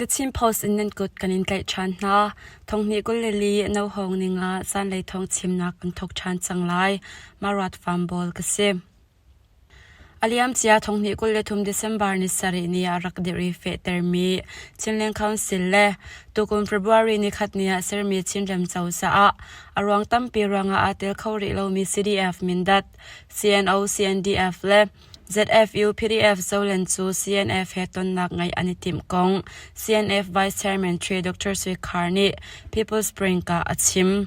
The Chin Post in nan kut kan in tlaih ṭhan hna. Thonghnih 22 nohawng ninga zanlei thawng chimnak kan thawk ṭhan cang lai. Marat Farm Bawl ka si. A liamcia thonghnih 23 December ni sarih ni ah rak dirh i fehtermi Chinland Council le tukum February nikhat ni ah sermi Chinram cozah ah a ruang tampi ruangah aa tel kho rih lomi CDF Mindat, CNO, CNDF le ZFU PDF Zoland cu CNF he tonnak ngeih an i timh kong CNF Vice Chairman Tre Dr. Sui Khar nih People's Spring ah a chim.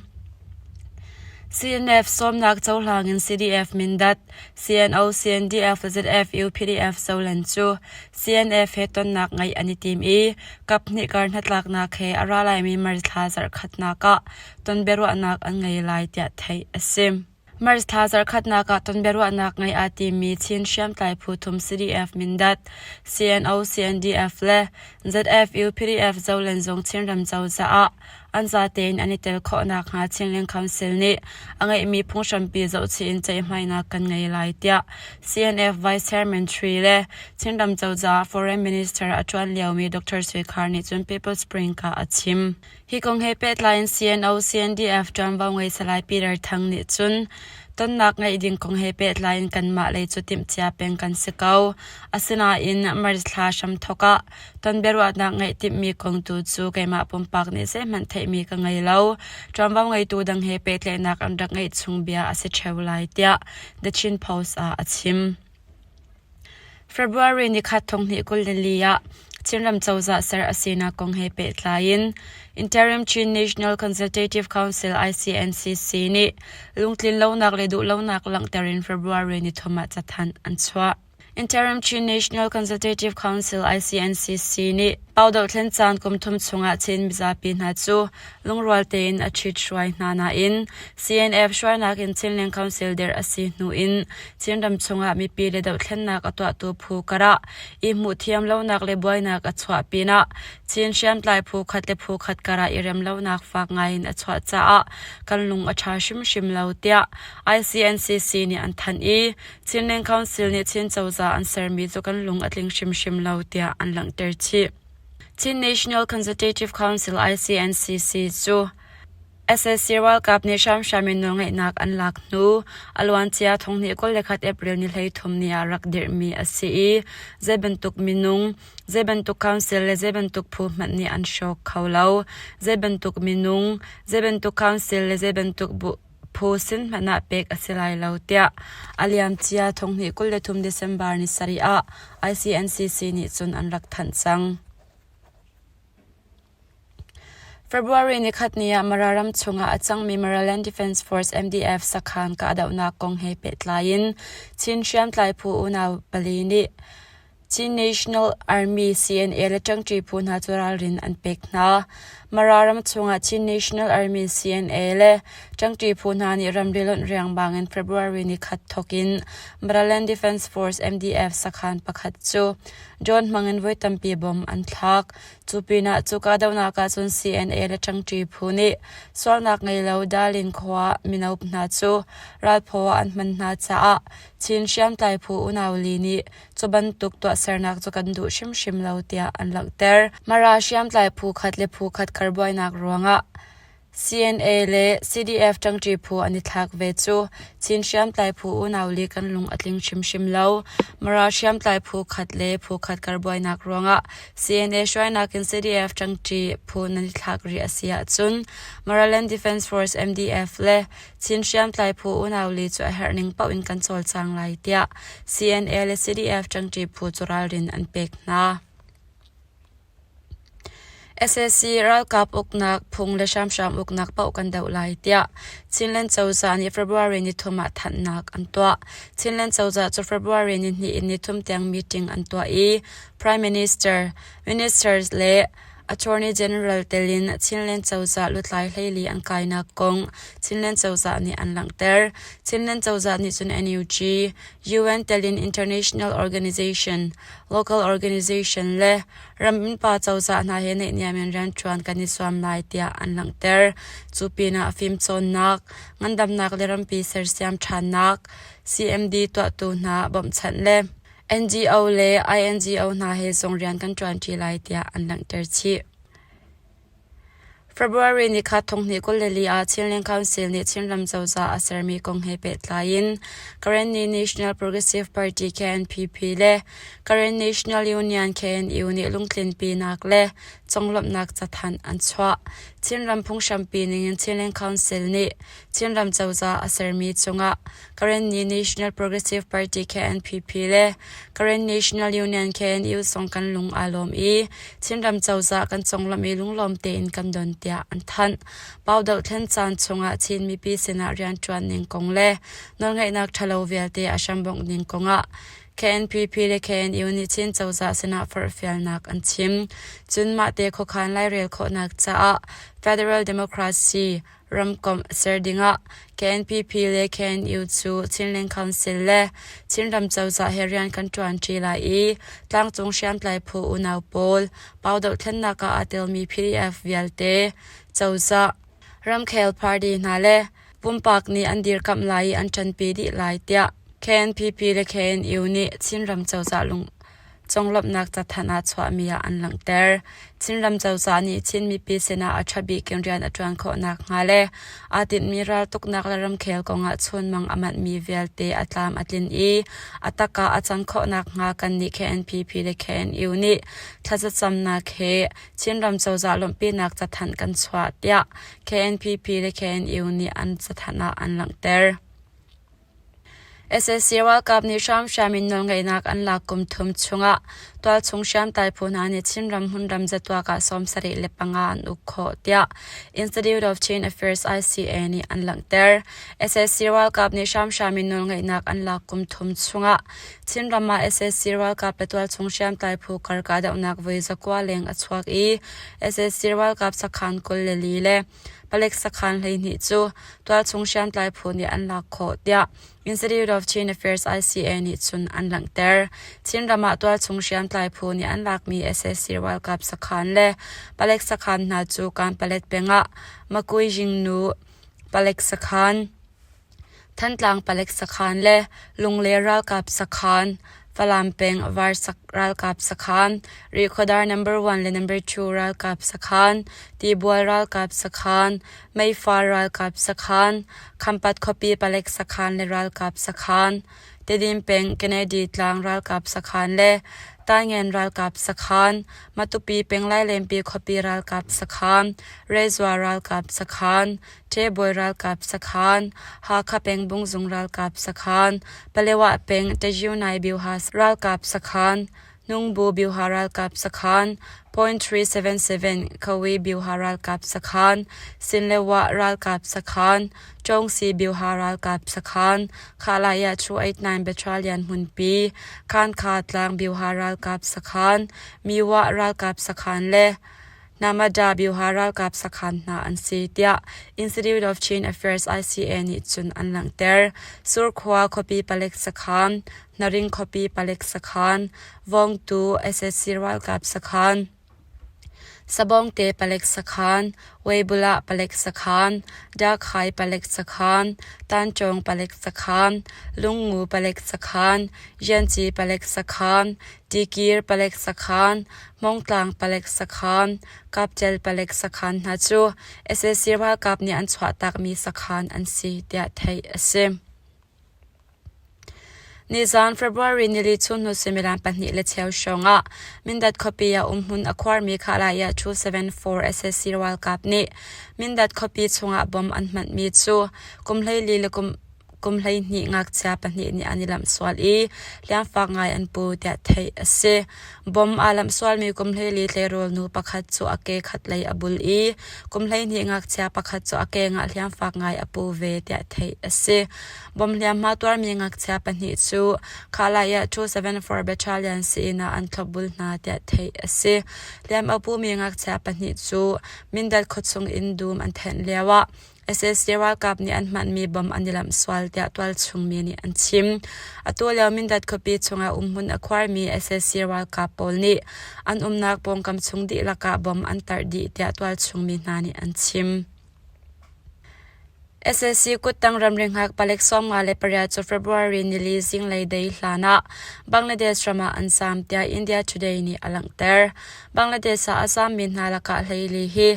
CNF sawmnak cohlang in CDF Mindat, CNO, CNDF le ZFU PDF Zoland cu CNF he tonnak ngeih an i tim i kaphnih kar hnatlaknak he a ra laimi March thla zarhkhatnak ah ton biaruahnak an ngei lai tiah theih a si. March thla zarhkhatnak ah tonbiaruahnak ngeih aa timmi Chin hriamtlai phu thum CDF Mindat, CNO, CNDF le ZFU PDF Zoland zung Chinram cozah ah an zatein an i tel khawh nakhnga Chinland Council nih a ngeihmi phunghrampi zohchih in ceihmainak kan ngei lai tiah CNF Vice Chairman Tree le Chinram cozah Foreign Minister a ṭuan liomi Dr. Sui Khar nih cun People's Spring ah a chim. Hi kong he pehtlai in CNO CNDF ṭuanvo ngei Salai Peter Thang nih cun tonnak ngeih ding kong he pehtlai in kanmah lei cu timhcia peng kan si ko. Asinain March thla hramthawk ah ton biaruahnak ngeih timhmi kong tu cu keimah pumpak nih zeihmanh theihmi ka ngei lo. Ṭuanvo ngeitu dang he pehtlaihnak an rak ngeih chung bia a si ṭheo lai tiah The Chin Post ah a chim. February nikhat thonghnih 24 ah Chinram cozah ser a sinak kong he pehtlai in Interim Chin National Consultative Council ICNCC nih lungtlinlonak le duhlonak langhter in February nithum ah cathanh an chuah. Interim Chin National Consultative Council ICNCC nih Pau dohthlen caan kum thum chungah Chin mizapi hna cu lungrual tein a ṭhithruai hna nain CNF hruainak in Chinland Council dirh a si hnu in Chinram chungah mipi le dohthlennak a tuahtu phu karah i hmuhthiam lonak le buainak a chuah pinah Chin hriamtlai phu khat le phu khat karah i rem lonak fak ngaiin a chuah caah kan lung a ṭha hrimhrim lo tiah ICNCC nih an thanh i Chinland Council nih Chin cozah an sermi cu kan lung a tling hrimhrim lo tiah an langhter chih. Chin National Consultative Council ICNCC cu SSC ralkap nih hramhram in nawlngeihnak an lak hnu a luancia thonghnih 21 April ni 33 ni ah rak dirhmi a si i zei bantuk minung, zei bantuk council le zei bantuk phu hmanh nih an hrawk kho lo. Zei bantuk minung, zei bantuk council le zei bantuk bu phu sin hmanh ah pek a si lai lo tiah a liamcia thonghnih 23 December ni sarih ah ICNCC nih cun an rak thanh cang. February nikhat ni ah Mara ram chungah a cangmi Maraland Defense Force MDF sakhan kahdohnak kong he pehtlai in Chin hriamtlai phu unau pali nih Chin National Army CNA le ṭangṭi phu hna cu ralrin an pek hna. Mara ram chungah Chin National Army CNA le ṭangṭi phu hna nih ramri lonh riangmang in February nikhat thawk in Maraland Defense Force MDF sakhan pakhat cu drone hmangin voi tampi bom an thlak. Cu pinah cu kahdohnak ah cun CNA le ṭangṭi phu nih sualnak ngei lo Dalin khua mino hna cu ralphaw ah an hman hna caah Chin hriamtlai phu unau li nih cu bantuk tuahsernak cu kan duh hrimhrim lo tiah an langhter. Mara hriamtlai phu khat le phu khat kar buainak ruangah CNA le CDF ṭangṭi phu an i thlak ve cu Chin hriamtlai phu unau li kan lung a tling hrimhrim lo. Mara hriamtlai phu khat le phu khat kar buainak ruangah CNA hruainak in CDF ṭangṭi phu nan i thlak rih a si ahcun Maraland Defense Force MDF le Chin hriamtlai phu unau li cu a herh ning paoh in kan cawlcang lai tiah CNA le CDF ṭangṭi phu cu ralrin an pek hna. Sac ralkap uknak phung le hramhram uknak paoh kan doh lai tiah Chinland cozah nih February nithum ah thanhnak an tuah. Chinland cozah cu February nihnih in nithum tiang meeting an tuah i Prime Minister, ministers le Attorney General tel in Chinland cozah lutlai hleili an kainak kong Chinland cozah nih an langhter. Chinland cozah nih cun NUG, UN tel in international organization, local organization le ram innpa cozah hna he naihniam in rianṭuan kan i zuam lai tiah an langhter. Cu pinah fimcawnnak, ngandamnak le rampi sersiam ṭhannak, CMD tuahtu hna bawmhchanh le. NGO le INGO hna he zong rian kan ṭuanṭi lai tiah an langhter chih. February nikhat thonghnih 24 ah Chinland Council nih Chinram cozah a sermi kong he pehtlai in Karenni National Progressive Party KNPP le Karen National Union KNU nih lungtlinpinak le conglawmhnak cathanh an chuah. Chinram phunghrampi ningin Chinland Council nih Chinram cozah a sermi cungah Karenni National Progressive Party KNPP le Karen National Union KNU zong kan lung aa lawm i Chinram cozah kan conglawmh i lunglawm tein kan don tiah an thanh. Pau dohthlen caan chungah Chin mipi sinah rianṭuan ning kong le nawlngeihnak ṭhalo vialte a hrambongh ning kongah KNPP le KNU nih Chin cozah sinah forhfialnak an chim. Cun mahte khuakhan lairel khawhnak caah Federal Democracy ramkomh ser dingah KNPP le KNU cu Chinland Council le Chinram cozah he rian kan ṭuanṭi lai i tlangcung hriamtlai phu unau pawl Pau dohthlennak ah aa telmi PDF vialte, cozah, ramkhel party hna le pumpak nih an dirkamh lai i an ṭanpi dih lai tiah KNPP le KNU nih Chinram cozah lung Conglawmhnak cathanh ah chuahmi ah an langhter. Chinram cozah nih Chin mipi sinah a ṭha bik in rian a ṭuan khawh nakhnga le aa tinhmi raltuknak le ramkhel kongah chunmang a manhmi vialte a tlam a tlin i a tak ah a can khawh nakhnga kannih KNPP le KNU nih thlazacamnak he Chinram cozah lawmhpinak cathanh kan chuah tiah KNPP le KNU nih an cathanh ah an langhter. Sac ralkap nih hramhram in nawlngeihnak an lak kum thum chungah tualchung hriamtlai phu hna nih Chinram hmunram zatuak ah 75 an uk khawh tiah Institute of Chin Affairs ICA nih an langhter. Sac ralkap nih hramhram in nawlngeihnak an lak kum thum chungah Chinram ah sac ralkap le tualchung hriamtlai phu kar kahdohnak voi 9 leng a chuak i sac ralkap sakhan 24 le Palek sakhan 12 cu tualchung hriamtlai phu nih an lak khawh tiah Institute of Chin Affairs ICA nih cun an langhter. Chinram ah tualchung hriamtlai phu nih an lakmi sac ralkap sakhan le palek sakhan hna cu Kanpalet peng ah Makui Jingnu palek sakhan, Thantlang palek sakhan le Lungler ralkap sakhan, Falam peng Varsak ralkap sakhan, Rihkhawdar number 1 le number 2 ralkap sakhan, Tibual ralkap sakhan, Meifar ralkap sakhan, Khampat khuapi palek sakhan le ralkap sakhan, Tedim peng Kennedy tlang ralkap sakhan le Taingen ralkap sakhan, Matupi peng Lailenpi khuapi ralkap sakhan, Rezua ralkap sakhan, Ṭebawi ralkap sakhan, Hakha peng Bungzung ralkap sakhan, Palewa peng Tazyunai Byuha ralkap sakhan, Nungbu Byuha ralkap sakhan, .377 Kawi Byuha ralkap sakhan, Sinlewa ralkap sakhan, Chongsi Byuha ralkap sakhan, Khalaya 289 Battalion hmunpi, Khankha tlang Byuha ralkap sakhan, Miwa ralkap sakhan le Namada Byuha ralkap sakhan hna an si tiah Institute of Chin Affairs ICA nih cun an langhter. Surkhua khuapi palek sakhan, Hnaring khuapi palek sakhan, Vawngtu sac ralkap sakhan, Sabawngte palek sakhan, Weibulah palek sakhan, Dakhai palek sakhan, Tanchawng palek sakhan, Lungngu palek sakhan, Yanci palek sakhan, Tikir palek sakhan, Hmongtlang palek sakhan, Kapcel palek sakhan hna cu sac ralkap nih an chuahtakmi sakhan an si tiah theih a si. Nizaan February nili chunhnu suimilam 2:15 hrawng ah Mindat khuapi ah umhmun a khuarmi Khalaya 274 sac ralkap nih Mindat khuapi chungah bomb an hmanhmi cu kum 14 le kum kum 12 ngakchia pahnih nih an i lamh sual i hliamfak ngai an pu tiah theih a si. Bom aa lamh sualmi kum 14 tleirawl nu pakhat cu a ke khatlei a bul i kum 12 ngakchia pakhat cu a keng ah hliamfak ngai a pu ve tiah theih a si. Bom hliamhma tuarmi ngakchia pahnih cu Khalai ah 274 Battalion sii-inn ah an thlopbul hna tiah theih a si. Hliam a pumi ngakchia pahnih cu Mindat khuachung in dum an thenh lioah Sac ralkap nih an hmanmi bom an i lamh sual tiah tualchung mi nih an chim. Atu lio Mindat khuapi chungah umhmun a khuarmi sac ralkap pawl nih an umnak pawngkam chung dihlak ah bom an tarh dih tiah tualchung mi hna nih an chim. Sac kuttang ramri hngak palek 58 cu February nili zinglei dei hlan ah Bangladesh ram ah an zaam tiah India Today nih a langhter. Bangladesh ah a zaammi hna lakah hleili hi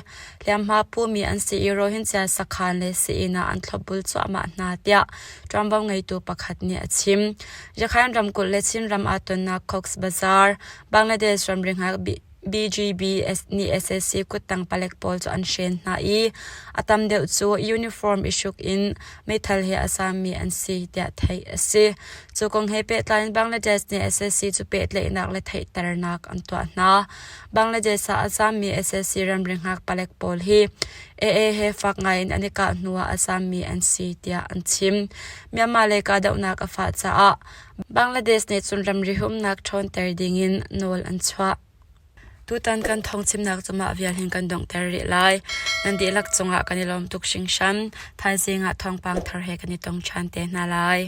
hliamhma pumi an si i Rohingya sakhan le sii-inn ah an thlopbul cuahmah hna tiah ṭuanvo ngeitu pakhat nih a chim. Rakhine ramkulh le Chinram aa tonnak Cox's Bazar, Bangladesh ramri hngak BGB nih sac kuttang palek pawl cu an hren hna i a tam deuh cu uniform i hruk in meithal he a zaammi an si tiah theih a si. Cu kong he pehtlai in Bangladesh nih sac cu pehtlaihnak le theihternak an tuah hna. Bangladesh ah a zaammi sac ramri hngak palek pawl hi AA he fak ngaiin an i kah hnuah a zaammi an si tiah an chim. Myanmar lei kahdohnak a fah caah Bangladesh nih cun ramri humnak ṭhawnter dingin nawl an chuah. Tutan kan thawngchimnak cu mah vial hin kan donghter rih lai. Nan dihlak cungah kan i lawm tuk hringhran. Thaizing ah thawngpang thar he kan i tong ṭhan te hna lai.